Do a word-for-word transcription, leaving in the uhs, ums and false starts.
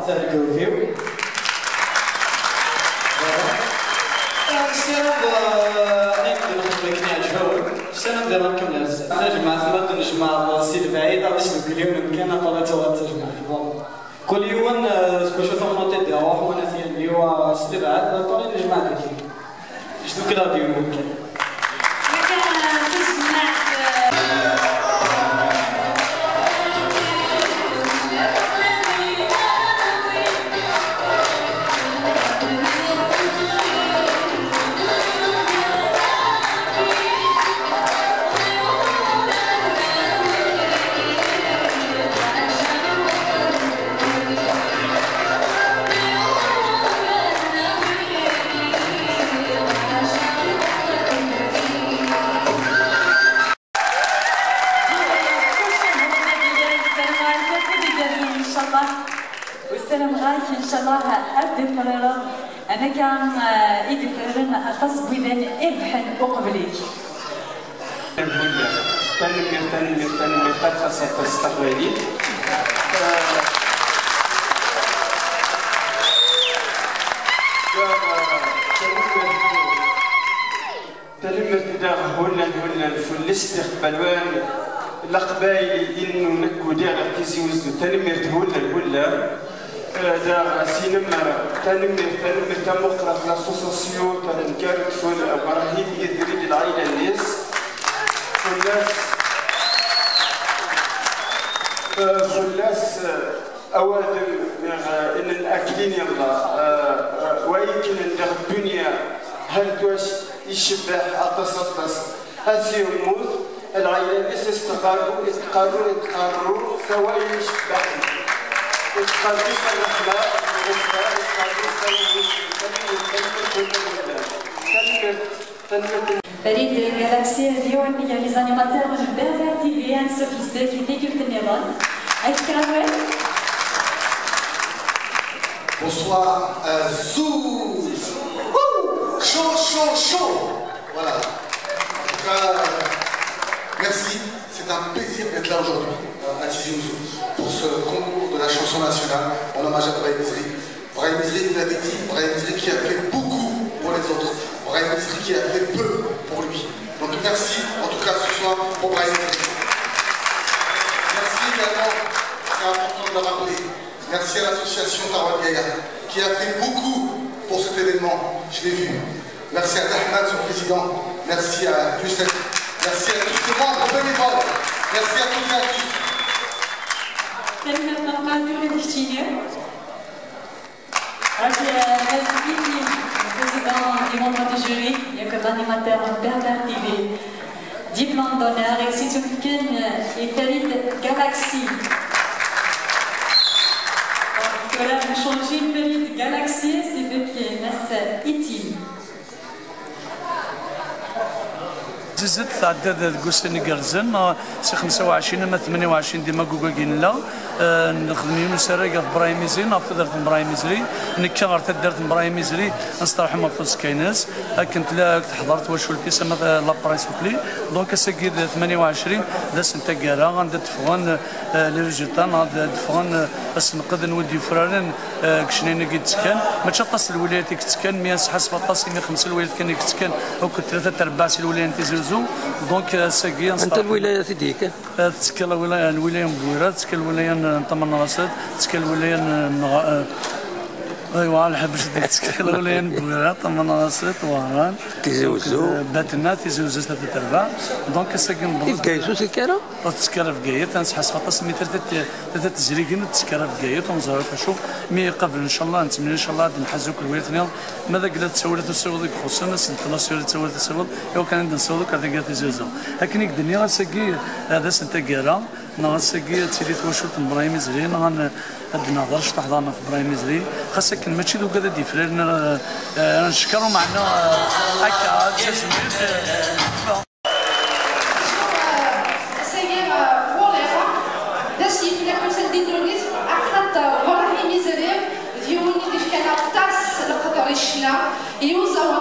Taɛeggut-iw. Ssarameɣ, eh, ayen d-nxeddem akken iɛǧeb-awen. Ssarameɣ daɣen ad nkemmel ass-a. Tajmaɛt ma d-nejmeɛ si lebɛid, ad nesdukkel yiwen umkan, aṭṭan ad tuɣal d tajmaɛt. Bon. Kul yiwen, eh, s wacu tamnaḍt i d-iruḥ, wa n At Yanni, wa s lebɛid, aṭṭan i nejmeɛ dagi. Nesdukkel-aɣ-d yiwen umkan. Akka, eh, tajmaɛt, eh, Usalameɣ-ak, incallah, ad d-tefrireḍ. Anaka, eh, i d-ifraren aṭas n widan irebḥen uqbel-ik. Tanemmirt, tanemmirt, tanemmirt, aṭas, aṭas s taqbaylit. Eh, tanemmirt. Tanemmirt daɣ hullan, hullan, fell-as tiqbalwan, Leqbayel, innu nekk udiɣ Tizi Uzzu. Tanemmirt hullan, hullan. Eh, daɣ sinemmer, tanemmirt, tanemmirt tamuqrant, l'association taneggarut fell Ibrahim Idri d lɛayla-nnes. Fell-as, eh, fell-as, eh, Awadem, neɣ, eh, n akli n Allah, eh, eh, wa ikken n ddeɣ ddunya, hal d wac icebbeḥ aṭas, aṭas. As yemmut, lɛayla-nnes istqerru, istqerru, istqerru, s awal icebbeḥen. Istqerru s rreḥma, istqerru s awal icebbeḥen. Tanemmirt, tanemmirt, tanemmirt. Farid Galaxy d yiwen n les animateurs n Berbère T V, ansuf yes-k i tikkelt nniḍen. Ad k-kra n wayen? Bonsoir à Zouz. Wouh, chaud, chaud, chaud. Voilà. En tout cas, euh, merci. C'est un plaisir d'être là aujourd'hui, euh, à Tizi Ouzou pour ce concours de la chanson nationale en hommage à Brahim Izri. Brahim Izri, vous l'avez dit, Brahim Izri qui a fait beaucoup pour les autres, Brahim Izri qui a fait peu pour lui. Donc merci en tout cas ce soir pour Brahim Izri. Merci également, c'est important de le rappeler, merci à l'association Tarwat Gaïa qui a fait beaucoup pour cet événement, je l'ai vu. Merci à Ahmed, son président, merci à Youssef, merci à tous les membres bénévoles, merci à toutes et à tous. Tanemmirt meqqar tura d keččini. Ɣef, euh, Mazgiti, le président des membres du jury, il y a que l'animateur en Berbère T V, diplôme d'honneur, et c'est une ken et Farid Galaxy. Donc, voilà, vous changez Farid Galaxy, c'est avec, euh, Nas Itim. Zizet tɛedda deg ussan igerrzen, si xemsa u ɛecrin ama tmenya u ɛecrin d imagugagi nella. Eh, nexdem yiwen usarag ɣef Brahim Izri, ɣef tudert n Brahim Izri. Nekka ɣer taddart n Brahim Izri, nesteṛḥem ɣef uẓekka-ines, akken tella teḥḍer twacult-is ama la presse ukli. Donc ass-agi d tmenya u ɛecrin, d ass n taggara, anda d-ffɣen, eh, les résultats, neɣ d-, d-ffɣen, eh, asenqed n wid yufraren, eh, deg ccna-agi i d-ttekkan. Mačči aṭas n lwilayat i yettekkan, mi ad nḥaseb aṭas, imi xemsa lwilayat kan i yettekkan, akked tlata terbaɛ si lwilaya n Tizi Uzzu. Donc, eh, ass-agi, ad nesteṛḥem. Anta lwilayat i d-yekkan? Eh, tettekka lwilaya, lwilaya n Bwira, tettekka lwilaya n, n Tamanɣasset, tettekka lwilaya n, n, eh, aywa, lḥebs, tettekka lwilaya n Bwira, Tamanɣasset, Wehran. Tizi Uzzu. Eh, Batna, Tizi Uzzu, tlata terbaɛ. Donc, ass-agi newweḍ. I Bgayet ur tettekka ara? Ur tettekka ara Bgayet, ad nesḥaseb aṭas imi tlata, tlata tezrigin ur tettekka ara Bgayet, ur neẓri ɣef acu. Mi iqabel, ncallah, nettemlil, ncallah, ad nḥaz akk lwilaya-nni. Ma d agla tettawilat usiweḍ i ixuṣṣen, ass n tlasuri tettawilat usiweḍ, i wakken ad d-nsiweḍ akk ar taggara Tizi Uzzu. Akken i k-d-nniɣ, ass-agi, eh, d ass n taggara, neɣ ass-agi ad tili twacult n Brahim Izri, neɣ ad n-, ad d-nehder ciṭuḥ daɣen ɣef Brahim Izri, xas akken mačči d ugad ad d-yefraren ara, eh, ara neckeṛ, umeɛna, eh, akka, ad tazmit, eh, Ass-agi, eh, ɣur-i, d ass yefna kullec di ddunit, axaṭer Brahim Izri d yiwen i d-ifkan aṭas n leqder i ccna, i uẓawan.